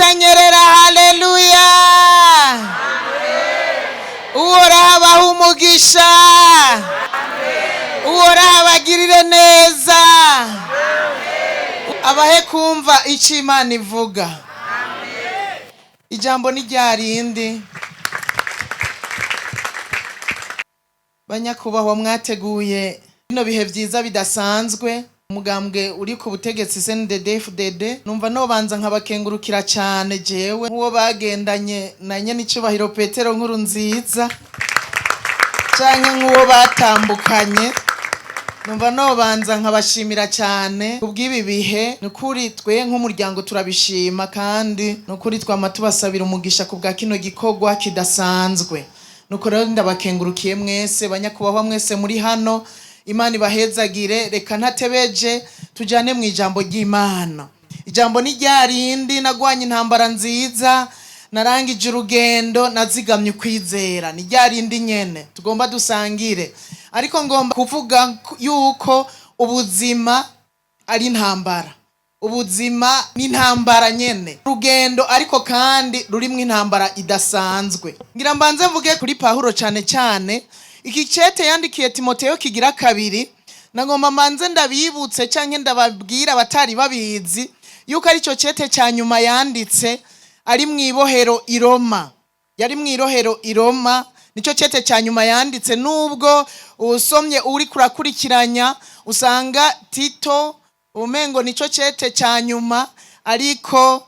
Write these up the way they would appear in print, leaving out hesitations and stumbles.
Abatanyerera, haleluya! Uhoraho abaha umugisha, Uhoraho abagirire neza, abahe kumva icyo Imana ivuga. Ijambo ni rya rindi. Banyakubahwa, mwateguye bino bihe byiza bidasanzwe, umugambwe uri ku butegetsi CNDD-FDD, numva nobanza nkabakengurukira cyane jewe nk'uwo bagendanye na nyenicubahiro Petero Nkuru Nziza, canke nk'uwo batambukanye. Numva nobanza nkabashimira cyane kubw'ibi bihe. Ni ukuri twe nk'umuryango turabishima, kandi ni ukuri twama tubasabira umugisha ku bwa kino gikorwa kidasanzwe. Nuko rero ndabakengurukiye mwese, banyakubahwa mwese muri hano, Imana ibahezagire. Reka ntatebeje, tujyane mu ijambo ry'Imana. Ijambo ni rya rindi: nagwanye intambara nziza, narangije urugendo, nazigamye ukwizera. Ni rya rindi nyene tugomba dusangire, ariko ngomba kuvuga yuko ubuzima ari intambara. Ubuzima ni intambara nyene, urugendo ariko kandi rurimwo intambara idasanzwe. Ngira mbanze mvuge kuri Pawulo cyane cyane iki cete yandikiye Timoteyo kigira kabiri. Nagomba mbanze ndabibutse canke ndababwira abatari babizi yuko aricyo cete cya nyuma yanditse ari mu ibohero i Roma. Yari mu irohero i Roma, nicyo cete cya nyuma yanditse. Nubwo usomye uri kurakurikiranya usanga Tito umengo nicyo cete cya nyuma, ariko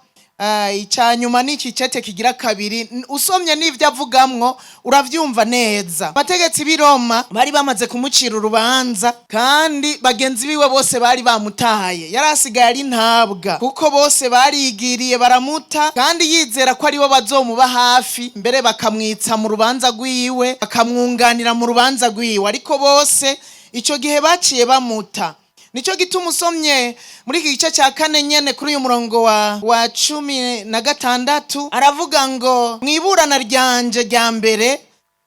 icya nyuma ni iki cete kigira kabiri. Usomye n'ibyo avugamwo uravyumva neza. Abategetsi b'i Roma bari bamaze kumucira urubanza, kandi bagenzi biwe bose bari bamutaye. Yari asigaye ari ntabwa, kuko bose barigiriye baramuta, kandi yizera ko aribo bazomuba hafi mbere, bakamwitsa mu rubanza rwiwe, bakamwunganira mu rubanza rwiwe, ariko bose icyo gihe baciye bamuta. Nicyo gituma usomye muri iki gice cya kane nyene, kuri uyu murongo wa 16, aravuga ngo: "Mu iburana ryanje rya mbere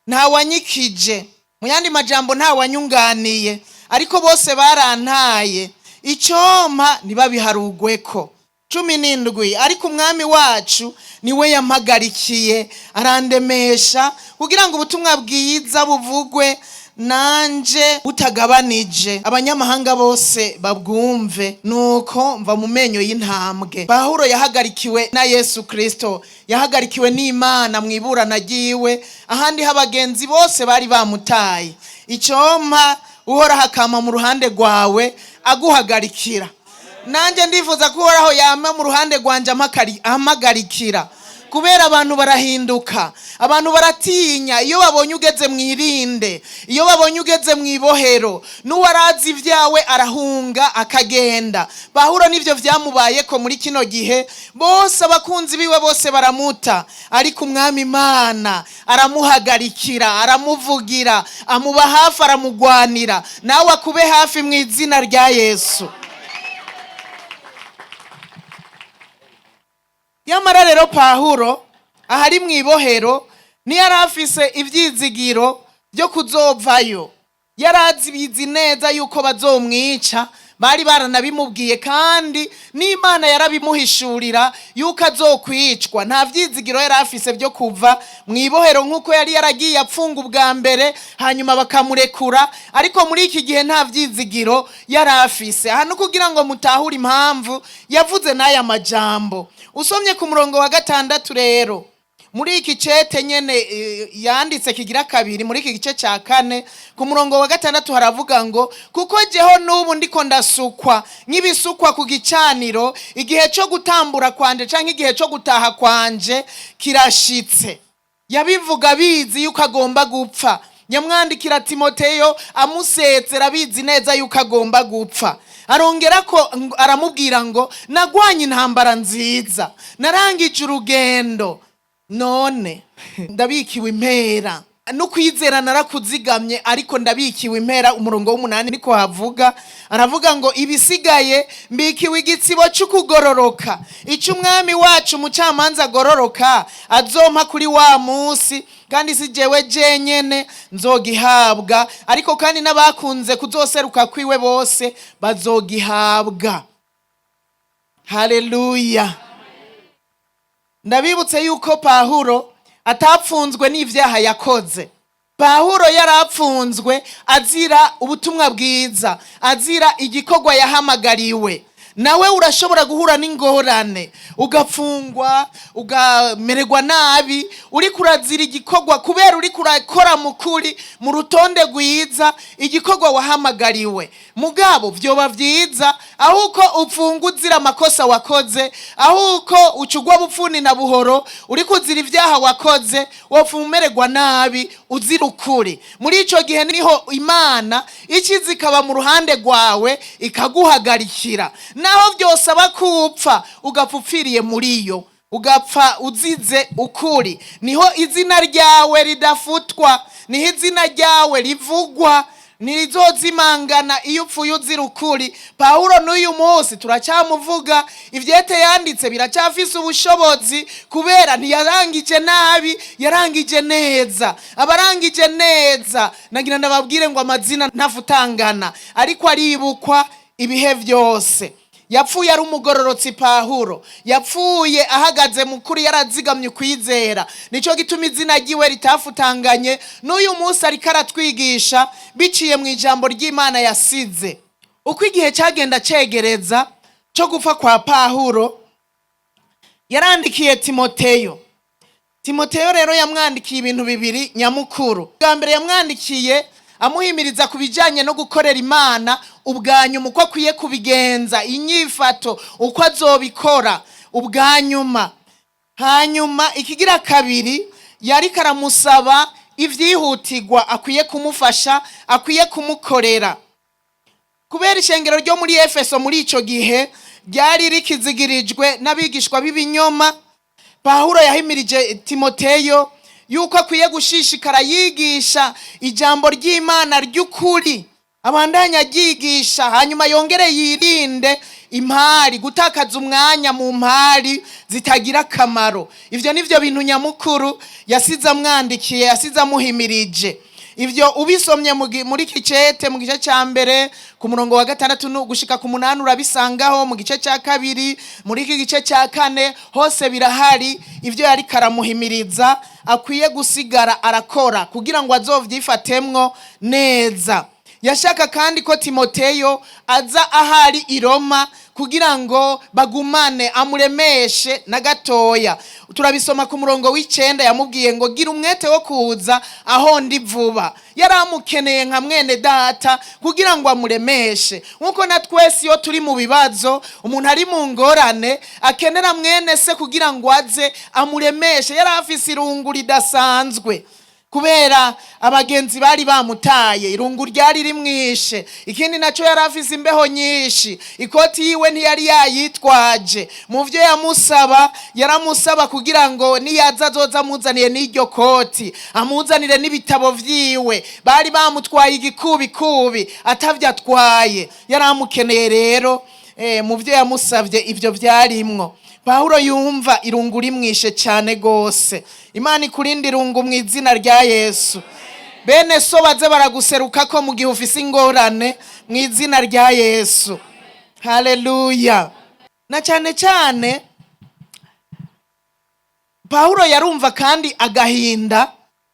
ntawanyikije." Mu yandi majambo, ntawanyunganiye, ariko bose barantaye. Icyompa ntibabiharugweko. 17: "Ariko Umwami wacu niwe yampagarikiye, arandemesha, kugira ngo ubutumwa bwiza buvugwe nanje butagabanije, abanyamahanga bose babwumve. Nuko mva mu menyo y'intambwe." Pawulo yahagarikiwe na Yesu Kristo, yahagarikiwe n'Imana mu iburana ryiwe, ahandi abagenzi bose bari bamutaye. Icyompa Uhoraho akama mu ruhande rwawe aguhagarikira. Nanjye ndifuza ko Uhoraho yama mu ruhande rwanjye ampagarikira, kubera abantu barahinduka, abantu baratinya iyo babonye ugeze mu irinde, iyo babonye ugeze mu ibohero. N'uwarazi ibyawe arahunga akagenda. Pawulo n'ibyo byamubaye ko muri kino gihe, bose, abakunzi biwe bose baramuta, ariko Umwami Imana aramuhagarikira, aramuvugira, amuba hafi, aramugwanira. Nawe akube hafi mu izina rya Yesu. Yamara rero Pawulo ahari mu ibohero ntiyari afise ibyizigiro byo kuzovayo. Yari azi neza yuko bazomwica, bari baranabimubwiye, kandi n'Imana yarabimuhishurira yuko azokwicwa. Nta byizigiro yari afise byo kuva mu ibohero, nk'uko yari yaragiye apfunga ubwa mbere hanyuma bakamurekura, ariko muri iki gihe nta byizigiro yari afise. Hano kugira ngo mutahure impamvu yavuze n'aya majambo, usomye ku murongo wa 6 rero muri iki cete nyene yanditse kigira kabiri, muri iki gice cya kane ku murongo wa 6, haravuga ngo: "Kuko jeho n'ubu ndiko ndasukwa nk'ibisukwa ku gicaniro, igihe cyo gutambura kwanje canke igihe cyo gutaha kwanje kirashitse." Yabivuga abizi yuko agomba gupfa. Yamwandikira Timoteyo amusezera abizi neza yuko agomba gupfa. Arongera ko aramubwira ngo: "Nagwanye intambara nziza, narangije urugendo, none ndabikiwe impera. No kwizera narakuzigamye, ariko ndabikiwe impera." Umurongo w'8 niko havuga, aravuga ngo: "Ibisigaye mbikiwe igitsibo cy'ukugororoka, icyo Umwami wacu umucamanza agororoka azompa kuri wa munsi, kandi si jewe jenyene nzogihabwa, ariko kandi n'abakunze kuzoseruka kwiwe bose bazogihabwa." Haleluya! Ndabibutse yuko Pahuro atapfunzwe n'ivyaha yakoze. Pawulo yarapfunzwe azira ubutumwa bwiza, azira igikorwa yahamagariwe. Nawe urashobora guhura n'ingorane, ugapfungwa, ugamererwa nabi, uriko urazira igikorwa kubera uriko urakora mu kuri, mu rutonde rwiza, igikorwa wahamagariwe. Mugabo vyoba vyiza ahuko upfunga uzira amakosa wakoze, ahuko ucugwa bupfuni na buhoro uriko uzira ivyaha wakoze, wopfuma umererwa nabi uzira ukuri. Muri ico gihe niho Imana ikiza ikaba mu ruhande rwawe, ikaguhagarikira, naho vyosaba kupfa, ugapfa upfiriye muri yo, ugapfa uzize ukuri. Niho izina ryawe ridafutwa, niho izina ryawe rivugwa, ntirizozimangana iyo upfuye uzira ukuri. Pawulo n'uyu munsi turacyamuvuga, ivyete yanditse biracyafise ubushobozi kubera ntiyarangije nabi, yarangije neza. Abarangije neza, nagira ndababwire ngo amazina ntafutangana, ariko aribukwa ibihe byose. Yapfuye ari umugororotsi. Pahuro yapfuye ahagaze mu kuri, yarazigamye ukwizera. Nicyo gituma izina ryiwe ritafutanganye. N'uyu munsi ariko aratwigisha biciye mu ijambo ry'Imana yasize. Uko igihe cyagenda cegereza cyo gupfa kwa Pahuro, yarandikiye Timoteyo. Timoteyo rero yamwandikiye ibintu bibiri nyamukuru. Bwa mbere yamwandikiye amuhimiriza ku bijyanye no gukorera Imana, ubwa nyuma uko akwiye kubigenza, inyifato, uko azobikora ubwa nyuma. Hanyuma ikigira kabiri, yari karamusaba ibyihutirwa akwiye kumufasha, akwiye kumukorera, kubera ishengero ryo muri Efeso muri icyo gihe ryari rikizigirijwe n'abigishwa b'ibinyoma. Pawulo yahimirije Timoteyo yuko akwiye gushishikara yigisha ijambo ry'Imana ry'ukuri, abandanya aryigisha, hanyuma yongere yirinde impari, gutakaza umwanya mu mpari zitagira akamaro. Ibyo ni byo bintu nyamukuru yasize amwandikiye, yasize amuhimirije. Ibyo ubisomye muri iki cete, mu gice cya mbere ku murongo wa 6 gushika ku 8, urabisangaho. Mu gice cya kabiri, muri iki gice cya kane, hose birahari ibyo yari karamuhimiriza akwiye gusigara arakora kugira ngo azovyifatemwo neza. Yashaka kandi ko Timoteyo aza ahari i Roma kugira ngo bagumane, amuremeshe na gatoya. Turabisoma ku murongo w'9. Yamubwiye ngo: "Gira umwete wo kuza aho ndi vuba." Yari amukeneye nka mwene data kugira ngo amuremeshe, nk'uko na twese iyo turi mu bibazo, umuntu ari mu ngorane, akenera mwene se kugira ngo aze amuremeshe. Yari afise irungu ridasanzwe kubera abagenzi bari bamutaye, irungu ryari rimwishe. Ikindi nacyo, yari afise imbeho nyinshi, ikoti yiwe ntiyari yayitwaje. Mu byo yamusaba, yaramusaba kugira ngo niyaza azoza amuzaniye n'iryo koti, amuzanire n'ibitabo vyiwe. Bari bamutwaye igikubikubi, atavyo atwaye. Yari amukeneye rero. Mu byo yamusabye ibyo byarimwo. Pawulo yumva irungu rimwishe cyane gose. Imana ikurinde irungu mu izina rya Yesu. Bene so baze baraguseruka ko mu gihe ufise ingorane, mu izina rya Yesu. Haleluya! Na cyane cyane Pawulo yarumva kandi agahinda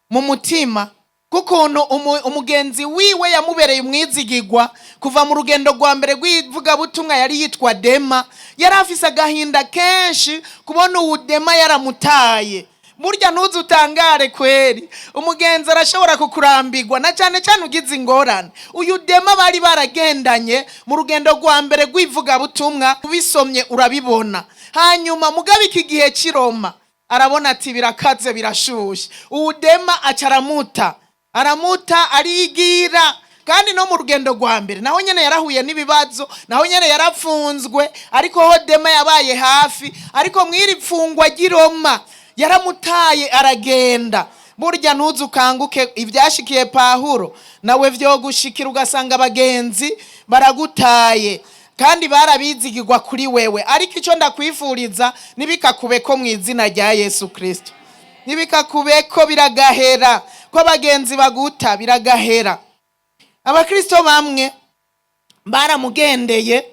mu mutima k'ukuntu umugenzi wiwe yamubereye umwizigigwa kuva mu rugendo rwa mbere rw'ivugabutumwa, yari yitwa Dema. Yari afise agahinda kenshi kubona uwu Dema yaramutaye. Burya ntuze utangare kweri, umugenzi arashobora kukurambirwa, na cyane cyane ugize ingorane. Uyu Dema bari baragendanye mu rugendo rwa mbere rw'ivugabutumwa, ubisomye urabibona. Hanyuma mugabo iki gihe cy'i Roma arabona ati birakaze, birashushe. Uwu Dema aca aramuta, aramuta arigira. Kandi no mu rugendo rwa mbere naho nyene yarahuye n'ibibazo, naho nyene yarapfunzwe, ariko ho Dema yabaye hafi. Ariko mw'iri pfungwa ry'i Roma yaramutaye aragenda. Burya ntuze ukanguke, ibyashikiye Pahuro nawe vyogushikira, ugasanga abagenzi baragutaye kandi barabizigirwa kuri wewe. Ariko icyo ndakwifuriza, ntibikakubeko mu izina rya Yesu Kristo, ntibikakubeko, biragahera ko abagenzi baguta, biragahera. Abakristo bamwe baramugendeye,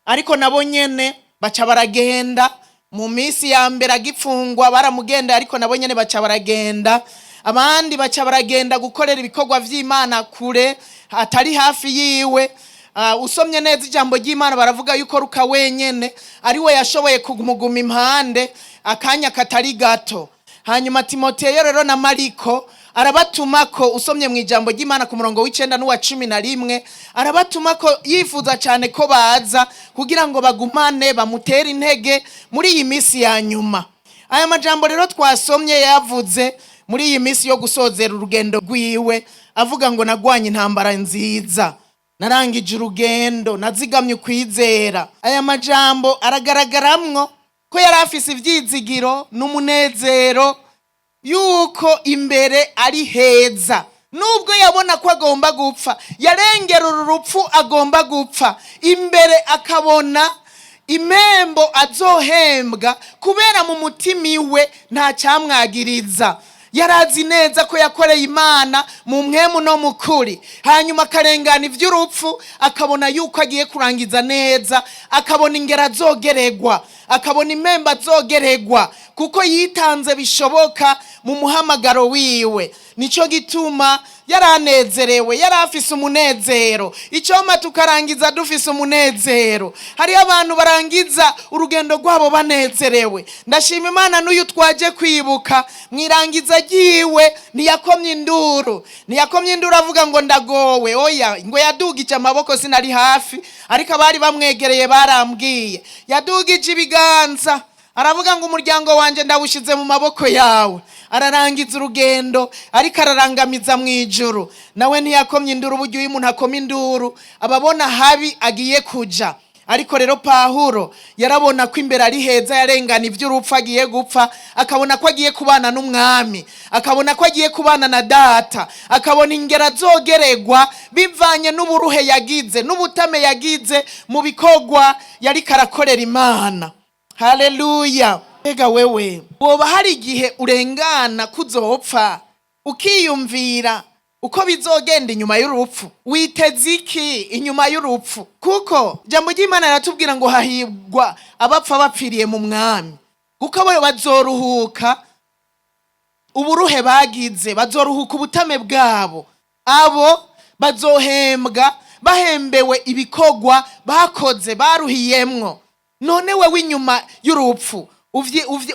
ariko nabo nyene baca baragenda. Mu minsi ya mbere agipfungwa baramugenda, ariko nabo nyene baca baragenda. Abandi baca baragenda gukorera ibikorwa vy'Imana kure, atari hafi yiwe. Usomye neza ijambo ry'Imana, baravuga yuko Ruka wenyene ari we yashoboye kumuguma impande akanya katari gato. Hanyuma Timoteyo rero na Mariko arabatuma ko, usomye mu ijambo ry'Imana ku murongo w'9 n'uwa 11, arabatuma ko yifuza cyane ko baza kugira ngo bagumane, bamutere intege muri iyi minsi ya nyuma. Aya majambo rero twasomye yavuze muri iyi minsi yo gusozera urugendo rwiwe, avuga ngo: "Nagwanye intambara nziza, narangije urugendo, nazigamye ukwizera." Aya majambo aragaragaramwo ko yari afise ivyizigiro n'umunezero yuko imbere ari heza. Nubwo yabona ko agomba gupfa, yarengera uru rupfu agomba gupfa, imbere akabona impembo azohembwa, kubera mu mutima iwe nta cyamwagiriza. Yari azi neza ko yakoreye Imana mu mpwemu no mu kuri. Hanyuma akarengana iby'urupfu, akabona yuko agiye kurangiza neza, akabona ingero azogeregwa, akabona impembo azogeregwa, kuko yitanze bishoboka mu muhamagaro wiwe. Nicyo gituma yaranezerewe, yari afise umunezero. Icyoma tukarangiza dufise umunezero. Hariho abantu barangiza urugendo rwabo banezerewe. Ndashima Imana n'uyu twaje kwibuka, mu irangiza ryiwe ntiyakomye induru, ntiyakomye induru avuga ngo "Ndagowe". Oya, ngo yadugije amaboko. Sinari hafi, ariko abari bamwegereye barambwiye, yadugije ibiganza aravuga ngo: "Umuryango wanjye ndawushyize mu maboko yawe." Ararangiza urugendo ariko ararangamiza mu ijuru. Nawe ntiyakomye induru. Uburyo iyo umuntu akoma induru ababona habi agiye kuja. Ariko rero Pahuro yarabona ko imbere ari heza. Yarengana iby'urupfu agiye gupfa, akabona ko agiye kubana n'Umwami, akabona ko agiye kubana na Data, akabona ingero azogeregwa bivanye n'uburuhe yagize n'ubutame yagize mu bikorwa yariko arakorera Imana. Haleluya! Mbega wewe woba hari igihe urengana kuzopfa, ukiyumvira uko bizogenda inyuma y'urupfu? Witeze iki inyuma y'urupfu? Kuko ijambo ry'Imana riratubwira ngo hahirwa abapfa bapfiriye mu Mwami, kuko bo bazoruhuka uburuhe bagize, bazoruhuka ubutame bwabo. Abo bazohembwa, bahembewe ibikorwa bakoze baruhiyemwo. None wewe inyuma y'urupfu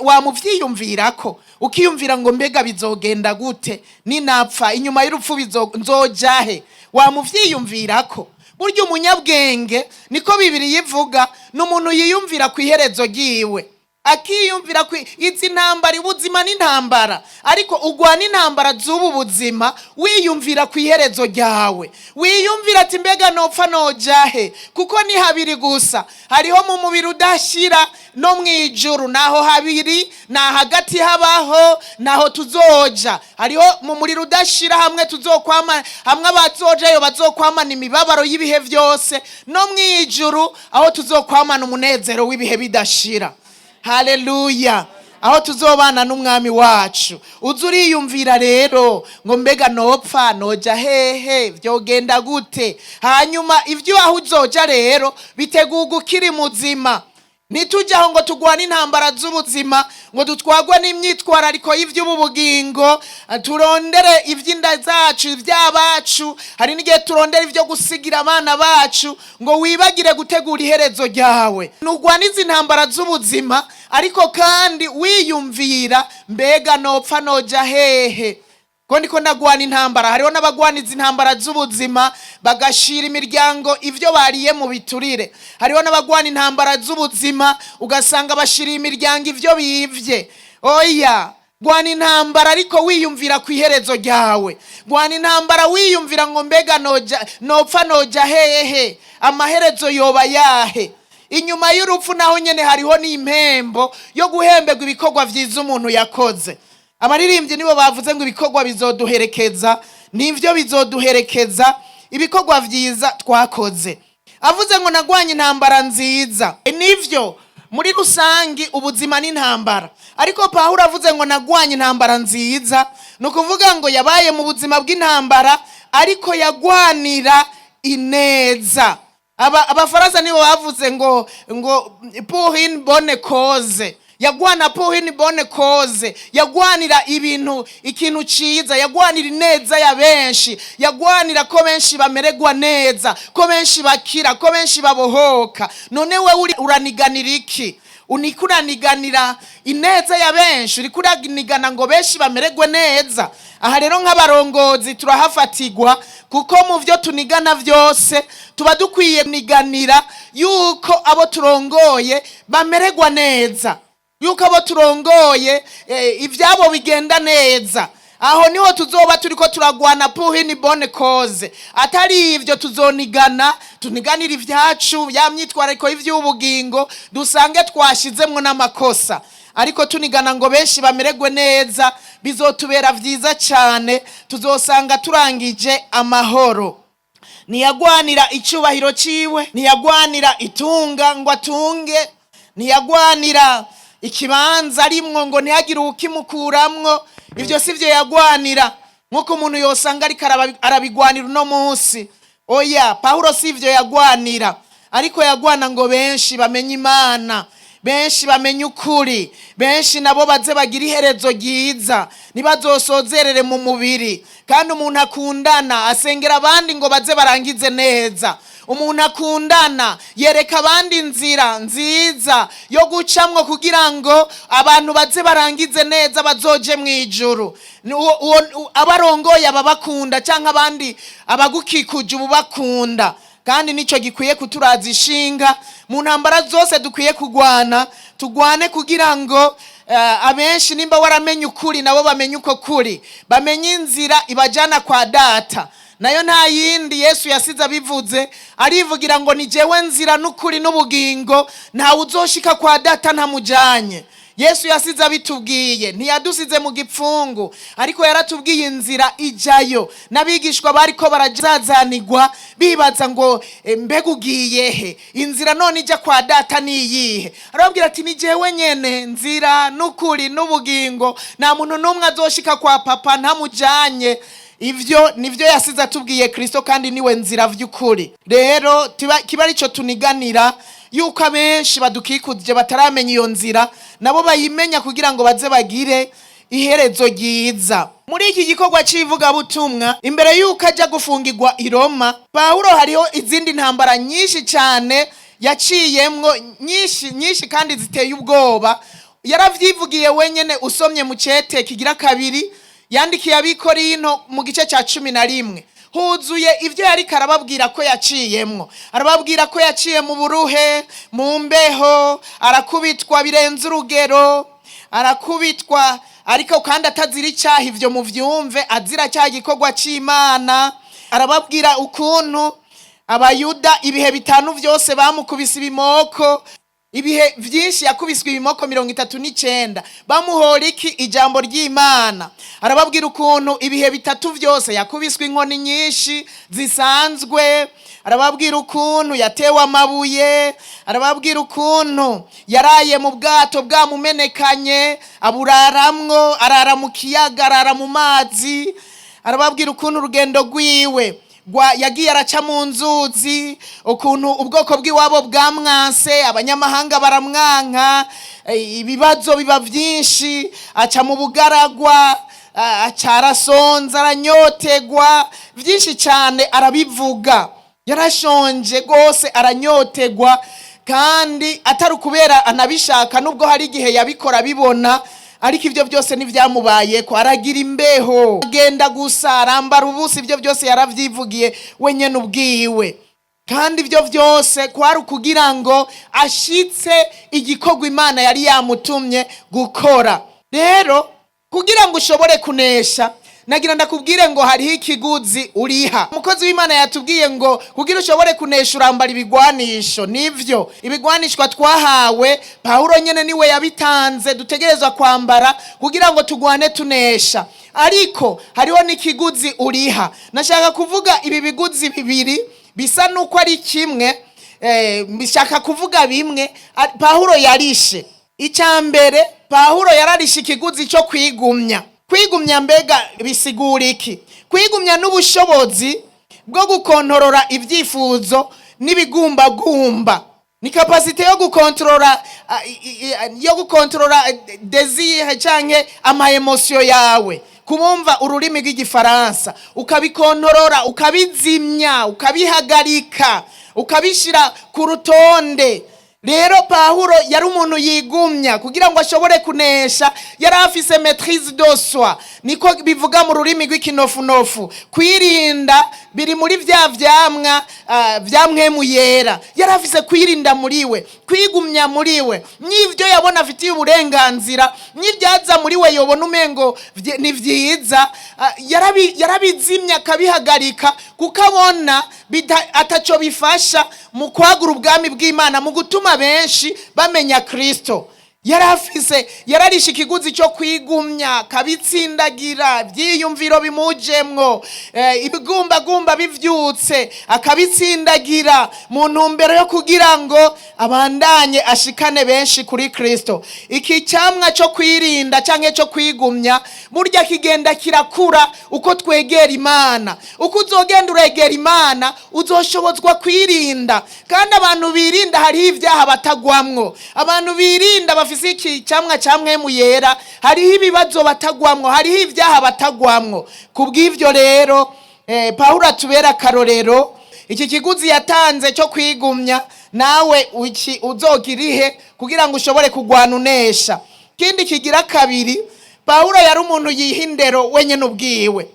wamuvyiyumvirako, ukiyumvira ngo: "Mbega bizogenda gute ninapfa? Inyuma y'urupfu nzojahe?" Wamuvyiyumvirako? Burya umunyabwenge, niko Bibiri yivuga, ni umuntu yiyumvira ku iherezo ryiwe, akiyumvira ku izi ntambara. Ubuzima n'intambara, ariko ugwana intambara z'ubu buzima wiyumvira ku iherezo ryawe, wiyumvira ati: "Mbega nopfa nojahe?" Kuko ni habiri gusa, hariho mu mubiri udashira no mu ijuru. Naho habiri, na hagati habaho naho tuzoja. Hariho mu muriro udashira, hamwe tuzokwama, hamwe abazojayo bazokwamana imibabaro y'ibihe byose, no mu ijuru aho tuzokwamana umunezero w'ibihe bidashira. Haleluya! Aho tuzobana n'Umwami wacu. Uza uriyumvira rero ngo: "Mbega nopfa noja hehe? Vyogenda gute?" Hanyuma ivyo aho uzoja rero bitegurwa ukiri muzima. Ntitujyaho ngo tugwane intambara z'ubuzima, ngo dutwagwe n'imyitwarariko y'iby'ubu bugingo, turondere iby'inda zacu, iby'abacu. Hari n'igihe turondera ibyo gusigira abana bacu, ngo wibagire gutegura iherezo ryawe. Ntugwane izi ntambara z'ubuzima, ariko kandi wiyumvira: "Mbega nopfa noja hehe, ko ndiko ndagwana intambara?" Hariho n'abagwana izi ntambara z'ubuzima bagashira imiryango ivyo bariye mu biturire. Hariho n'abagwana intambara z'ubuzima, ugasanga bashiriye imiryango ivyo bivye. Oya, gwana intambara ariko wiyumvira ku iherezo ryawe. Gwana intambara wiyumvira ngo: "Mbega noja, nopfa noja hehe? Amaherezo yoba yahe?" Inyuma y'urupfu naho nyene hariho n'impembo yo guhemberwa ibikorwa vyiza umuntu yakoze. Abaririmbyi nibo bavuze ngo ibikorwa bizoduherekeza. Nivyo, bizoduherekeza, ibikorwa vyiza twakoze. Avuze ngo: "Nagwanye intambara nziza." Nivyo, muri rusangi ubuzima n'intambara, ariko Pawulo avuze ngo: "Nagwanye intambara nziza", ni ukuvuga ngo yabaye mu buzima bw'intambara, ariko yagwanira ineza. Abafaransa nibo bavuze ngo "pour une bonne cause". Yagwana pour une bonne cause, yagwanira ibintu, ikintu ciza, yagwanira ineza ya benshi, yagwanira ko benshi bamererwa neza, ko benshi bakira, ko benshi babohoka. None wewe uraniganira iki? Uniko uraniganira ineza ya benshi? Uriko uranigana ngo benshi bamererwe neza? Aha rero nk'abarongozi turahafatirwa, kuko mu byo tunigana byose tuba dukwiye kuniganira yuko abo turongoye bamererwa neza, yuko abo turongoye ibyabo bigenda neza. Aho niho tuzoba turiko turagwana pour une bonne cause. Atari ivyo, tuzonigana, tuniganira ivyacu, ya myitwarariko y'ivy'ubugingo, dusange twashizemwo n'amakosa. Ariko tunigana ngo benshi bamererwe neza, bizotubera vyiza cane, tuzosanga turangije amahoro. Ntiyagwanira icyubahiro ciwe, ntiyagwanira itunga ngo atunge, ntiyagwanira ikibanza arimwo ngo ntihagire uwukimukuramwo. Ibyo si byo yagwanira, nk'uko umuntu yosanga ariko arabigwanira uno munsi. Oya, Pawulo si ibyo yagwanira, ariko yagwana ngo benshi bamenye Imana, benshi bamenye ukuri, benshi nabo baze bagira iherezo ryiza, ntibazosozerere mu mubiri. Kandi umuntu akundana asengera abandi ngo baze barangize neza. Umuntu akundana yereka abandi inzira nziza yo gucamwo kugira ngo abantu baze barangize neza, bazoje mu ijuru. Abarongoye ababakunda cyangwa abandi abagukikuje ubu bakunda. Kandi nicyo gikwiye kuturaza ishinga mu ntambara zose dukwiye kurwana. Tugwane kugira ngo abenshi, nimba waramenye ukuri, nabo bamenye uko kuri, bamenye inzira ibajyana kwa Data. Nayo nta yindi, Yesu yasize abivuze, arivugira ngo: "Ni jewe nzira n'ukuri n'ubugingo, ntawe uzoshika kwa Data ntamujyanye." Yesu yasize abitubwiye, ntiyadusize mu gipfungu, ariko yaratubwiye inzira ijyayo. N'abigishwa bariko barajazanigwa bibaza ngo: "Mbega ugiye he? Inzira none ijya kwa Data ni iyihe?" Arababwira ati: "Ni jewe nyene nzira n'ukuri n'ubugingo, nta muntu n'umwe azoshika kwa Papa ntamujanye." Ivyo nivyo yasize atubwiye Kristo, kandi niwe nzira vy'ukuri. Rero kiba arico tuniganira, yuko abenshi badukikuje bataramenya iyo nzira nabo bayimenya, kugira ngo baze bagire iherezo ryiza. Muri iki gikorwa cy'ivugabutumwa, imbere y'uko ajya gufungirwa i Roma, Pawulo hariho izindi ntambara nyinshi cyane yaciyemwo, nyinshi nyinshi kandi ziteye ubwoba. Yaravyivugiye wenyene, usomye mu cete kigira kabiri yandikiye Abikorinto mu gice cya 11, huzuye ibyo yariko arababwira ko yaciyemwo. Arababwira ko yaciye mu buruhe, mu mbeho, arakubitwa birenze urugero, arakubitwa ariko kandi atazira icyaha. Ivyo muvyumve, azira cya gikorwa c'Imana. Arababwira ukuntu Abayuda ibihe bitanu vyose bamukubise ibimoko, ibihe byinshi yakubiswe ibimoko 39. Bamuhora iki? Ijambo ry'Imana. Arababwira ukuntu ibihe bitatu byose yakubiswe inkoni nyinshi zisanzwe. Arababwira ukuntu yatewe amabuye. Arababwira ukuntu yaraye mu bwato bwamumenekanye, aburaramwo, arara mu kiyaga, arara mu mazi. Arababwira ukuntu urugendo rwiwe yagiye araca mu nzuzi, ukuntu ubwoko bw'iwabo bwamwanse, abanyamahanga baramwanka, ibibazo biba byinshi, aca mu bugaragwa, aca arasonza, aranyotegwa, byinshi cyane arabivuga. Yarashonje rwose, aranyotegwa, kandi atari ukubera anabishaka, nubwo hari igihe yabikora abibona, ariko ibyo byose ntibyamubaye ko. Aragira imbeho, agenda gusa, arambara ubusa. Ibyo byose yaravyivugiye wenyene ubwiwe. Kandi ibyo byose kwari ukugira ngo ashitse igikorwa Imana yari yamutumye gukora. Rero kugira ngo ushobore kunesha, nagira ndakubwire ngo hariho ikiguzi uriha. Umukozi w'Imana yatubwiye ngo kugira ushobore kunesha urambara ibigwanisho. Nivyo, ibigwanishwa twahawe, Pawulo nyene niwe yabitanze, dutegerezwa kwambara kugira ngo tugwane tunesha, ariko hariho n'ikiguzi uriha. Nashaka kuvuga ibi biguzi bibiri bisa nuko ari kimwe, bishaka kuvuga bimwe. Pawulo yarishe icya mbere, Pawulo yararishe ikiguzi cyo kwigumya. Kwigumya mbega bisigura iki? Kwigumya n'ubushobozi bwo gukontorora ibyifuzo n'ibigumbagumba. Ni capacité yo gukontorora yo gukontorora désir canke ama émotions yawe, kubumva ururimi rw'Igifaransa, ukabikontorora, ukabizimya, ukabihagarika, ukabishyira ku rutonde. Rero Pawulo yari umuntu yigumya kugira ngo ashobore kunesha. Yari afise maîtrise de soi, niko bivuga mu rurimi rw'ikinofunofu. Kwirinda biri muri vya vyamwa vya Mpwemu Yera. Yari afise kwirinda muri we, kwigumya muri we, n'ivyo yabona afitiye uburenganzira, n'ibyaza muri we yobona umengo ni vyiza, yarabizimya akabihagarika, kuko abona ataco bifasha mu kwagura ubwami bw'Imana, mu gutuma benshi bamenya Kristo. Yari afise, yararishe ikiguzi cyo kwigumya, akabitsindagira. Ibyiyumviro bimujemwo, ibigumbagumba bivyutse, akabitsindagira mu ntumbero yo kugira ngo abandanye ashikane benshi kuri Kristo. Iki cyamwa cyo kwirinda canke cyo kwigumya burya kigenda kirakura uko twegera Imana. Uko uzogenda uregera Imana, uzoshobozwa kwirinda. Kandi abantu birinda, hariho ibyaha batagwamwo. Abantu birinda, bafise iki cyamwa cya Mpwemu Yera, hariho ibibazo batagwamwo, hariho ibyaha batagwamwo. Kubw'ivyo rero, Pawulo atubera akarorero. Iki kiguzi yatanze cyo kwigumya, nawe uki uzogirihe kugira ngo ushobore kugwana unesha. Ikindi kigira kabiri, Pawulo yari umuntu yiha indero wenyine ubwiwe,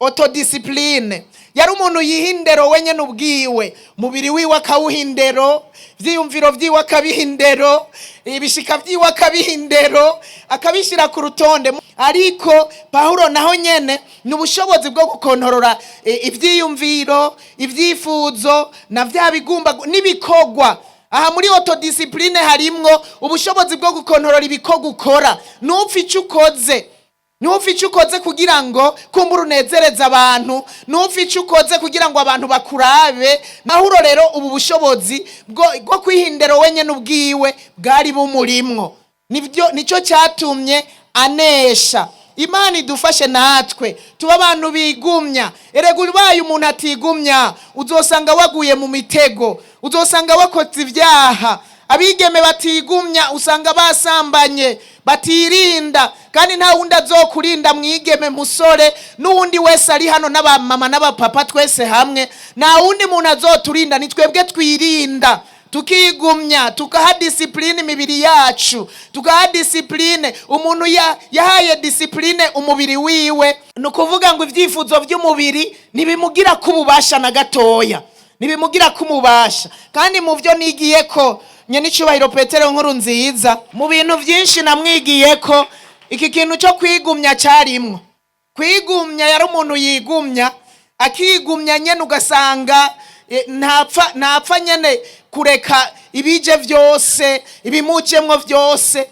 autodiscipline. Yari umuntu yiha indero wenyine ubwiwe, umubiri wiwe akawuha indero, ivyiyumviro vyiwe akabiha indero, ibishika vyiwe akabiha indero, akabishyira ku rutonde. Ariko Pawulo naho nyene ni ubushobozi bwo gukontorora ivyiyumviro, ivyifuzo na vya bigumba n'ibikorwa. Aha muri autodiscipline harimwo ubushobozi bwo gukontorora ibikorwa ukora, ntupfe ico ukoze, ntupfe icyo ukoze kugira ngo kumbura unezereze abantu, ntupfe icyo ukoze kugira ngo abantu bakurabe. Mahuro rero ubu bushobozi bwo kwihindera wenyine ubwiwe bwari bumurimwo, nibyo nicyo cyatumye anesha. Imana idufashe natwe tuba abantu bigumya. Erega ubaye umuntu atigumya, uzosanga waguye mu mitego, uzosanga wakoze ibyaha. Abigeme batigumya usanga basambanye, batirinda. Kandi nta wundi azokurinda, mwigeme, musore, n'uwundi wese ari hano, n'abamama n'abapapa, twese hamwe, nta wundi muntu azoturinda. Ni twebwe twirinda, tukigumya, tukaha discipline imibiri yacu, tukaha discipline. Umuntu yahaye discipline umubiri wiwe, ni ukuvuga ngo ibyifuzo by'umubiri ntibimugira ko ububasha na gatoya, ntibimugira ko umubasha. Kandi mu byo nigiye ko nyenicubahiro Petero Nkuru Nziza, mu bintu byinshi namwigiye ko, iki kintu cyo kwigumya cyarimwo. Kwigumya, yari umuntu yigumya, akigumya nyene, ugasanga ntapfa nyene kureka ibije vyose, ibimujemwo vyose.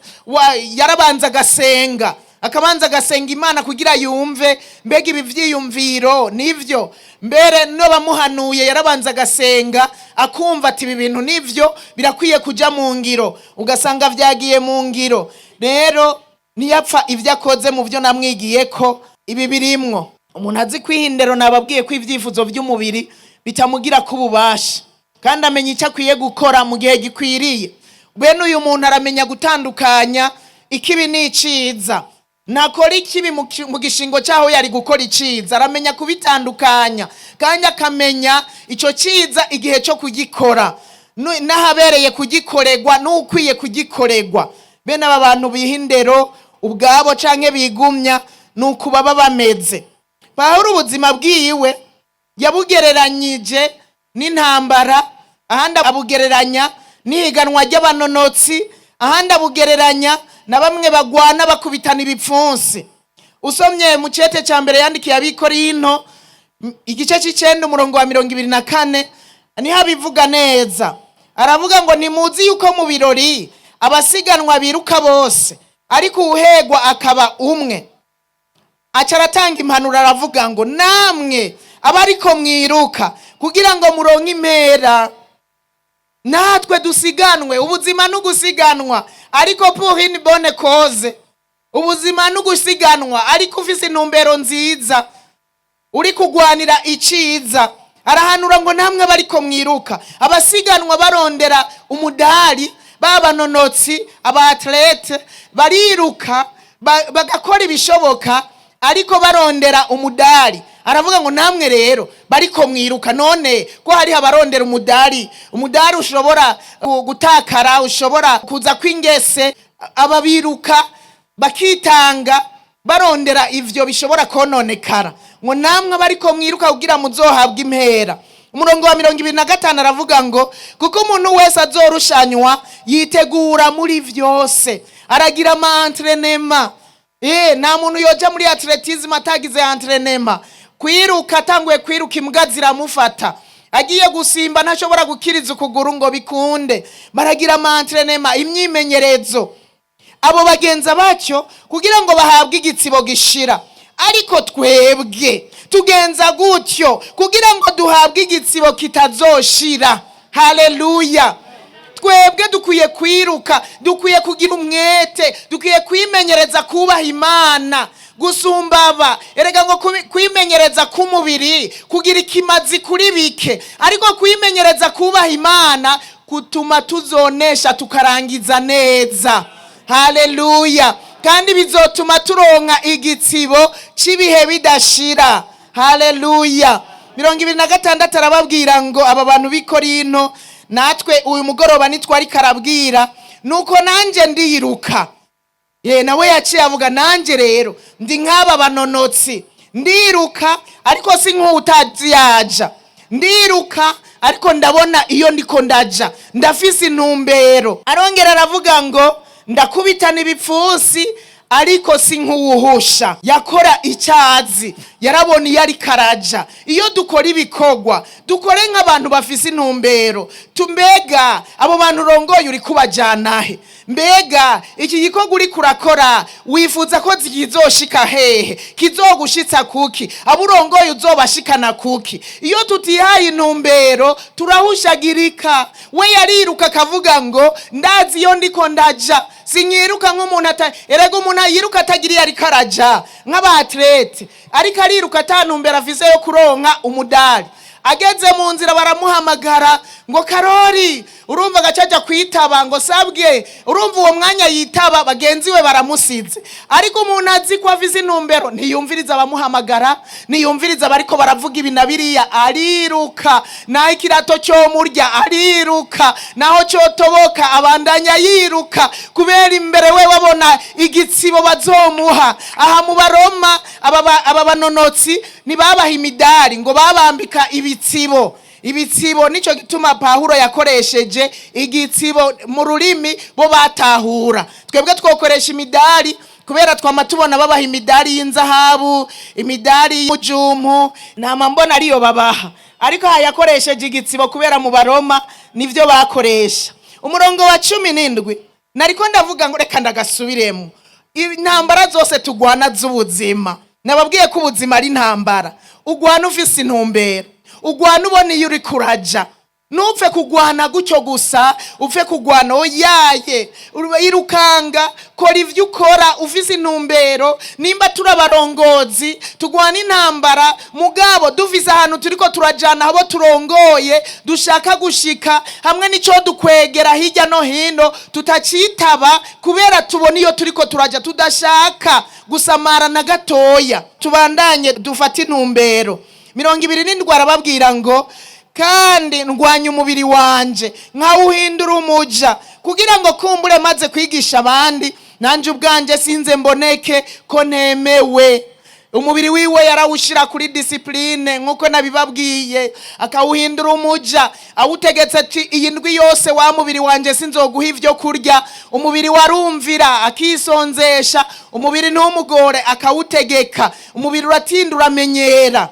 Yarabanza agasenga, akabanza agasenga Imana kugira yumve mbega ibi vyiyumviro nivyo. Mbere no bamuhanuye, yarabanza agasenga, akumva ati ibi bintu nivyo, birakwiye kuja mu ngiro, ugasanga vyagiye mu ngiro. Rero ntiyapfa ibyo akoze. Mu byo namwigiye ko ibi birimwo: umuntu azi kwihindero, nababwiye ko ibyifuzo by'umubiri bitamugira ko ububasha, kandi amenya icyo akwiye gukora mu gihe gikwiriye. Bene uyu muntu aramenya gutandukanya ikibi n'iciza. Ntakora ikibi mu gishingo cyaho yari gukora iciza. Aramenya kubitandukanya, kandi akamenya icyo ciza igihe cyo kugikora, n'ahabereye kugikorerwa, n'ukwiye kugikorerwa. Bene aba bantu biha indero ubwabo canke bigumya, ni uku baba bameze. Pawulo ubuzima bwiwe yabugereranyije n'intambara, ahandi abugereranya n'ihiganwa ry'abanonotsi, ahandi abugereranya na bamwe bagwana bakubitana ibipfunsi. Usomye mu cete cya mbere yandikiye Abikorinto, igice c'icenda, umurongo wa 24, niho abivuga neza. Aravuga ngo: "Ntimuzi yuko mu birori abasiganwa biruka bose, ariko uwuhegwa akaba umwe?" Aca aratanga impanuro, aravuga ngo: "Namwe abariko mwiruka kugira ngo muronke impera." Natwe dusiganwe. Ubuzima n'ugusiganwa, ariko pour une bonne cause. Ubuzima n'ugusiganwa, ariko ufise intumbero nziza, uri kugwanira iciza. Arahanura ngo namwe bariko mwiruka, abasiganwa barondera umudari, babanonotsi, aba athlètes bariruka, bagakora ibishoboka ariko barondera umudari. Aravuga ngo namwe rero bariko mwiruka, none ko hariho abarondera umudari, umudari ushobora gutakara, ushobora kuza kw'ingese, ababiruka bakitanga barondera ivyo bishobora kononekara, ngo namwe bariko mwiruka kugira muzohabwe impera. Umurongo wa 25 aravuga ngo kuko umuntu wese azorushanywa yitegura muri vyose, aragira ama entraînement. Nta muntu yoja muri athlétisme atagize entraînement. Kwiruka, atanguye kwiruka imbwa ziramufata, agiye gusimba ntashobora gukiriza ukuguru ngo bikunde. Baragira ama entraînement, imyimenyerezo. Abo bagenza batyo kugira ngo bahabwe igitsibo gishira, ariko twebwe tugenza gutyo kugira ngo duhabwe igitsibo kitazoshira. Haleluya! Twebwe dukwiye kwiruka, dukwiye kugira umwete, dukwiye kwimenyereza kubaha Imana gusumba aba. Erega ngo kwimenyereza k'umubiri kugira ikimazi kuri bike, ariko kwimenyereza kubaha Imana kutuma tuzonesha tukarangiza neza. Haleluya! Kandi bizotuma turonka igitsibo cy'ibihe bidashira. Haleluya! 26 arababwira ngo aba bantu b'i Korinto, natwe uyu mugoroba nitwari karabwira, nuko nanjye ndiruka. Ye, nawe yaciye avuga: nanjye rero ndi nk'aba banonotsi, ndiruka ariko si nk'utazi yaja, ndiruka ariko ndabona iyo ndiko ndaja, ndafise intumbero. Arongera aravuga ngo ndakubitana ibipfunsi ariko si nk'uwuhusha. Yakora icyazi, yarabona iyo ariko araja. Iyo dukora ibikorwa, dukore nk'abantu bafise intumbero. Tumbega abo bantu urongoye uri kubajyana he? Mbega iki gikorwa uri kurakora wifuza ko kizoshika hehe? Kizogushitsa kuki? Abo urongoye uzobashikana kuki? Iyo tutihaye intumbero turahushagirika. We yariruka akavuga ngo ndazi iyo ndiko ndaja, sinyiruka nk'umuntu ata. Erega umuntu yiruka atagira iyo ariko araja, nk'aba athlètes, ariko ariruka ata ntumbero afise yo kuronka umudari, ageze mu nzira baramuhamagara ngo "Karori", urumva agaca ajya kwitaba ngo "Sabwe". Urumva uwo mwanya yitaba bagenzi we baramusize. Ariko umuntu azi ko afise intumbero ntiyumviriza abamuhamagara, ntiyumviriza abariko baravuga ibi na biriya, ariruka naho ikirato cyo murya, ariruka naho cyotoboka, abandanya yiruka kubera imbere we babona igitsibo bazomuha. Aha mu Baroma aba banonotsi ntibabaha imidari, ngo babambika ibitsibo. Ibitsibo nicyo gituma Pawulo yakoresheje igitsibo mu rurimi bo batahura. Twebwe twokoresha imidari kubera twama tubona babaha imidari y'inzahabu, imidari y'umujumpu, nama mbona ariyo babaha, ariko aha yakoresheje igitsibo kubera mu Baroma nivyo bakoresha. Umurongo wa 17 nariko ndavuga ngo reka ndagasubiremo. Intambara zose tugwana z'ubuzima, nababwiye ko ubuzima ari intambara. Ugwana ufise intumbero, ugwana ubona iyo uri kuraja. Ntupfe kugwana gutyo gusa, upfe kugwana, oyaye. Irukanga, kora ibyo ukora ufise intumbero. Nimba turi abarongozi, tugwana intambara mugabo dufise ahantu turiko turajana, abo turongoye dushaka gushika, hamwe n'ico dukwegera hirya no hino tutacitaba kubera tubona iyo turiko turaja, tudashaka gusamara na gatoya. Tubandanye dufate intumbero. 27 arababwira ngo kandi ndwanya umubiri wanje nkawuhindura umuja, kugira ngo kumbure maze kwigisha abandi, nanjye ubwanjye sinze mboneke ko ntemewe. Umubiri wiwe yarawushyira kuri discipline nk'uko nabibabwiye, akawuhindura umuja, awutegetse ati: "Iyi ndwi yose wa mubiri wanjye sinzoguha ibyo kurya." Umubiri warumvira, akisonzesha, umubiri ntumugore, akawutegeka. Umubiri uratinda uramenyera.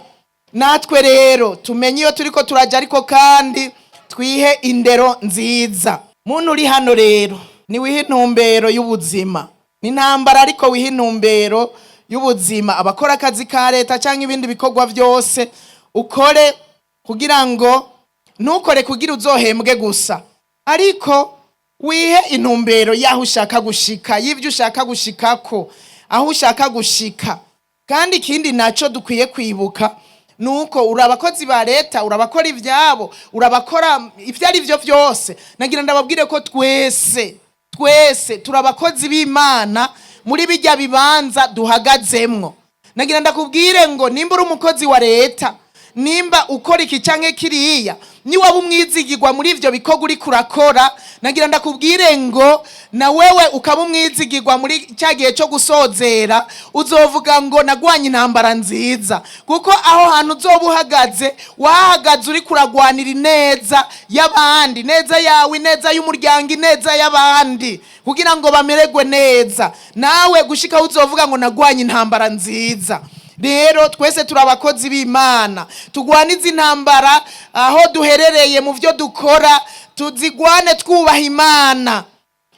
Natwe rero tumenye iyo turiko turajya, ariko kandi twihe indero nziza. Muntu uri hano rero, niwihe intumbero y'ubuzima. Ni intambara, ariko wihe intumbero y'ubuzima. Abakora akazi ka leta cyangwa ibindi bikorwa byose, ukore kugira ngo, ntukore kugira uzohembwe gusa, ariko wihe intumbero y'aho ushaka gushika, y'ibyo ushaka gushikako, aho ushaka gushika. Kandi ikindi nacyo dukwiye kwibuka Nuko uri abakozi ba leta, urabakora ivyabo, urabakora ivyo ari vyo vyose. Nagira ndababwire ko twese twese turi abakozi b'Imana muri bijya bibanza duhagazemwo. Nagira ndakubwire ngo nimba uri umukozi wa leta, nimba ukora iki canke kiriya, niwaba umwizigirwa muri ivyo bikorwa uriko urakora, nagira ndakubwire ngo na wewe ukaba umwizigirwa muri cya gihe cyo gusozera, uzovuga ngo nagwanye intambara nziza. Kuko aho hantu uzoba uhagaze, wahagaze uriko uragwanira ineza y'abandi, ineza yawe, ineza y'umuryango, ineza y'abandi, kugira ngo bamererwe neza. Nawe gushika aho uzovuga ngo nagwanye intambara nziza. Rero twese turi abakozi b'Imana, tugwanize intambara aho duherereye mu byo dukora, tuzigwane twubaha Imana,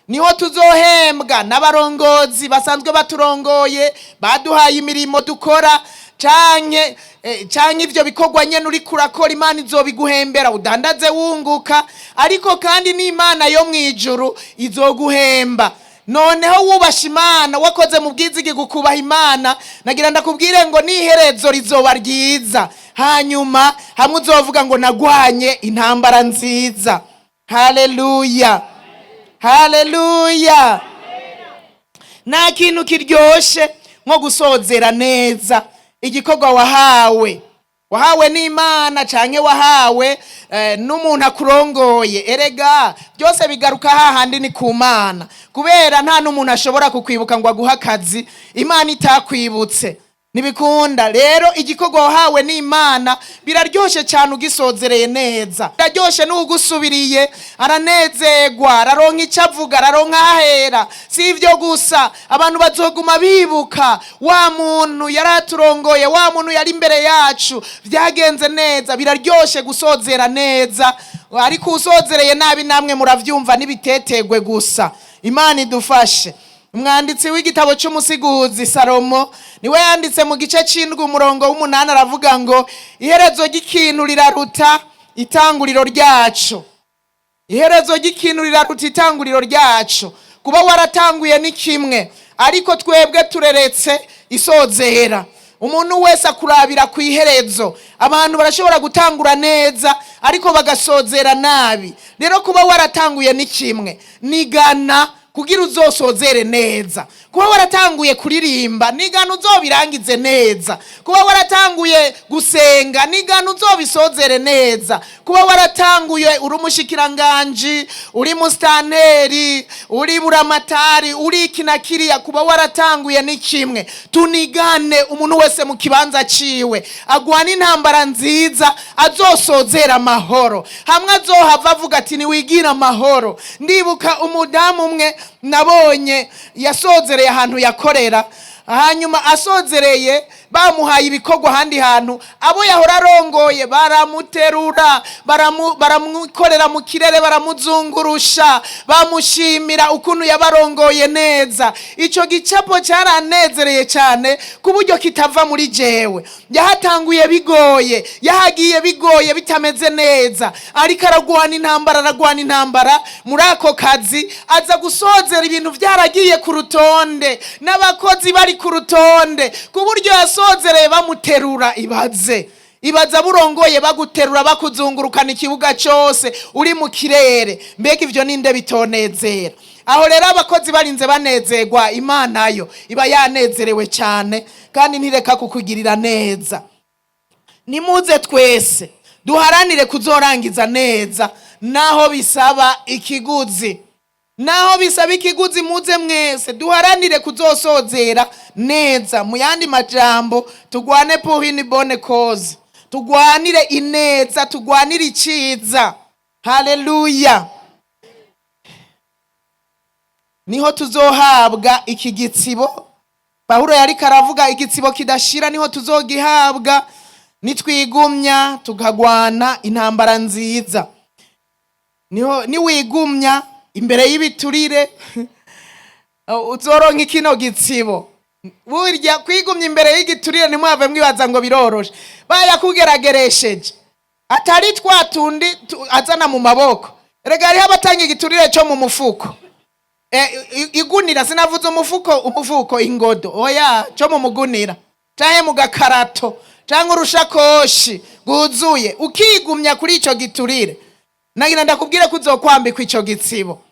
niho tuzohembwa n'abarongozi basanzwe baturongoye, baduhaye imirimo dukora, canke ivyo bikorwa nyene uriko urakora, Imana izobiguhembera, udandaze wunguka. Ariko kandi n'Imana yo mw'ijuru izoguhemba. Noneho wubasha Imana, wakoze mu bwizige kubaha Imana, nagira ndakubwire ngo n'iherezo rizoba ryiza. Hanyuma hamwe uzovuga ngo nagwanye intambara nziza. Haleluya, haleluya! Nta kintu kiryoshe nko gusozera neza igikorwa wahawe, wahawe n'Imana canke wahawe n'umuntu akurongoye. Erega byose bigaruka hahandi, ni ku Mana, kubera nta n'umuntu ashobora kukwibuka ngo aguhe akazi Imana itakwibutse, ntibikunda. Rero igikorwa wahawe n'Imana biraryoshe cyane ugisozereye neza, biraryoshe n'ugusubiriye aranezerwa, araronka icyo avuga, araronka ahera. Si ibyo gusa, abantu bazoguma bibuka wa muntu yari aturongoye, wa muntu yari imbere yacu, byagenze neza. Biraryoshe gusozera neza, ariko usozereye nabi namwe muravyumva, n'ibitetegwe gusa. Imana idufashe. Umwanditsi w'igitabo cy'Umusiguzi, Salomo, niwe yanditse mu gice c'indwi umurongo w'umunani, aravuga ngo iherezo ry'ikintu riraruta itanguriro ryaco. Iherezo ry'ikintu riraruta itanguriro ryaco. Kuba waratanguye ni kimwe, ariko twebwe tureretse isozera. Umuntu wese akurabira ku iherezo. Abantu barashobora gutangura neza ariko bagasozera nabi. Rero kuba waratanguye ni kimwe, nigana kugira uzosozere neza. Kuba waratanguye kuririmba, nigana uzobirangize neza. Kuba waratanguye gusenga, nigana uzobisozere neza. Kuba waratanguye uri umushikiranganji, uri musitanteri, uri buramatari, uri iki na kiriya, kuba waratanguye ni kimwe. Tunigane, umuntu wese mu kibanza ciwe agwana intambara nziza, azosozera amahoro, hamwe azohava avuga ati niwigira amahoro. Ndibuka umudamu umwe nabonye yasozereye ahantu yakorera. Hanyuma asozereye, bamuhaye ibikorwa ahandi hantu, abo yahora arongoye baramuterura, baramukorera mu kirere, baramuzungurusha, bamushimira ukuntu yabarongoye neza. Ico gicapo cyaranezereye cyane ku buryo kitava muri jewe. Yahatanguye bigoye, yahagiye bigoye, bitameze neza, ariko aragwana intambara, aragwana intambara muri ako kazi, aza gusozera ibintu byaragiye ku rutonde, n'abakozi bari ku rutonde, ku buryo yasozereye bamuterura. Ibaze, ibaza burongoye baguterura, bakuzungurukana ikibuga cyose, uri mu kirere. Mbega ivyo ninde bitonezera? Aho rero abakozi barinze banezerwa, Imana yo iba yanezerewe cyane, kandi ntireka kukugirira neza. Nimuze twese duharanire kuzorangiza neza, naho bisaba ikiguzi, naho bisaba ikiguzi. Muze mwese duharanire kuzosozera neza. Mu yandi majambo, tugwane pour une bonne cause, tugwanire ineza, tugwanire iciza. Haleluya! Niho tuzohabwa iki gitsibo Pawulo yariko aravuga, igitsibo kidashira. Niho tuzogihabwa nitwigumya tukagwana intambara nziza. Niho niwigumya imbere y'ibiturire uzoronka ikino gitsibo. Burya kwigumya imbere y'igiturire, ntimwave mwibaza ngo biroroshe. Bayakugerageresheje, atari twa tundi azana mu maboko. Erega hariho abatanga igiturire cyo mu mufuko. Igunira, sinavuze umufuko, umufuko ingodo, oya, cyo mu mugunira canke mu gakarato. cyangwa urushakoshi rwuzuye, ukigumya kuri icyo giturire, nagira ndakubwire ko uzokwambikwa icyo gitsibo.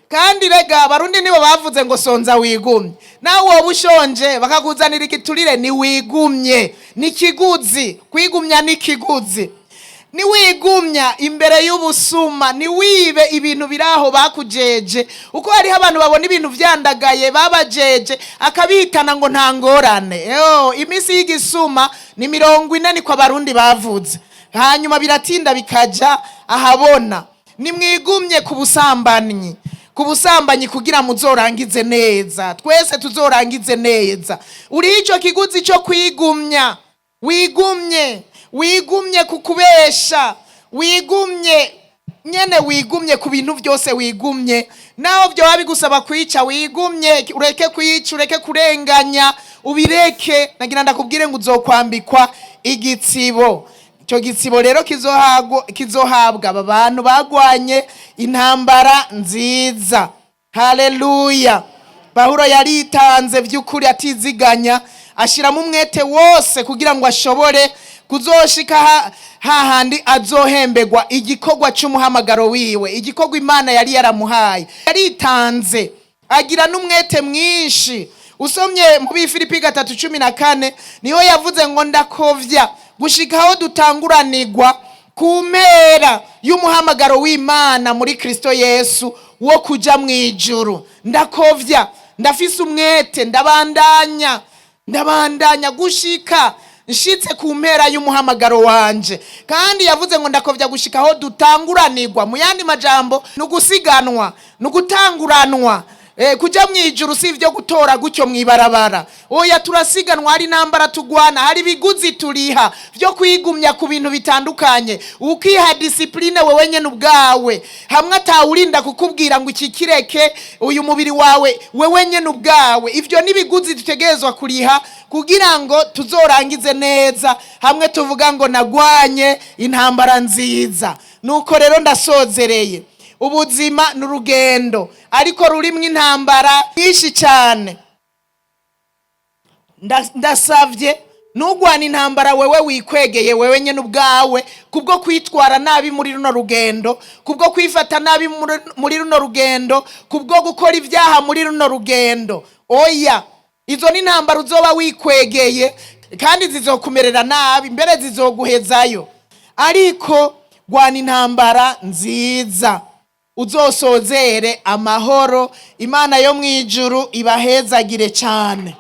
Kandi rega Abarundi nibo bavuze ngo "Sonza wigumye". Nawe woba ushonje bakakuzanira igiturire, niwigumye. Ni ikiguzi kwigumya, ni ikiguzi. Niwigumya imbere y'ubusuma, niwibe ibintu biri aho bakujeje, uko hariho abantu babona ibintu vyandagaye babajeje akabitana ngo nta ngorane. Yo, iminsi y'igisuma ni 40, niko Abarundi bavuze. Hanyuma biratinda bikaja ahabona. Nimwigumye ku busambanyi, ku busambanyi, kugira muzorangize neza, twese tuzorangize neza. Uriho ico kiguzi cyo kwigumya, wigumye. Wigumye ku kubesha, wigumye nyene, wigumye ku bintu byose, wigumye naho byoba bigusaba kwica, wigumye, ureke kwica, ureke kurenganya, ubireke. Nagira ndakubwire ngo uzokwambikwa igitsibo. Icyo gitsibo rero kizohabwa aba bantu bagwanye intambara nziza. Haleluya! Pawulo yaritanze by'ukuri atiziganya, ashyiramo umwete wose kugira ngo ashobore kuzoshika hahandi azohembegwa igikorwa cy'umuhamagaro wiwe, igikorwa Imana yari yaramuhaye. Yaritanze, agira n'umwete mwinshi. Usomye mu Bifilipi 3:14, niho yavuze ngo "Ndakovya gushika aho dutanguranirwa ku mpera y'umuhamagaro w'Imana muri Kristo Yesu wo kuja mu ijuru. Ndakovya, ndafise umwete, ndabandanya, ndabandanya gushika nshitse ku mpera y'umuhamagaro wanje." Kandi yavuze ngo "Ndakovya gushika aho dutanguranirwa". Mu yandi majambo, ni ugusiganwa, ni ugutanguranwa. Kuja mu ijuru si ibyo gutora gutyo mw'ibarabara. Oya, turasiganwa, hari intambara tugwana, hari ibiguzi turiha byo kwigumya ku bintu bitandukanye, ukiha discipline wewe nyene ubwawe, hamwe atawurinda kukubwira ngo iki kireke, uyu mubiri wawe, wewe nyene ubwawe. Ivyo n'ibiguzi dutegerezwa kuriha kugira ngo tuzorangize neza, hamwe tuvuga ngo "Nagwanye intambara nziza". Nuko rero ndasozereye. Ubuzima ni urugendo, ariko rurimwo intambara nyinshi cyane. Ndasavye ntugwane intambara wewe wikwegeye wewe nyene ubwawe, kubwo kwitwara nabi muri runo rugendo, kubwo kwifata nabi muri runo rugendo, kubwo gukora ibyaha muri runo rugendo. Oya, izo ni intambara uzoba wikwegeye kandi zizokumerera nabi, mbere zizoguhezayo. Ariko gwana intambara nziza, uzosozere amahoro. Imana yo mu ijuru ibahezagire cyane.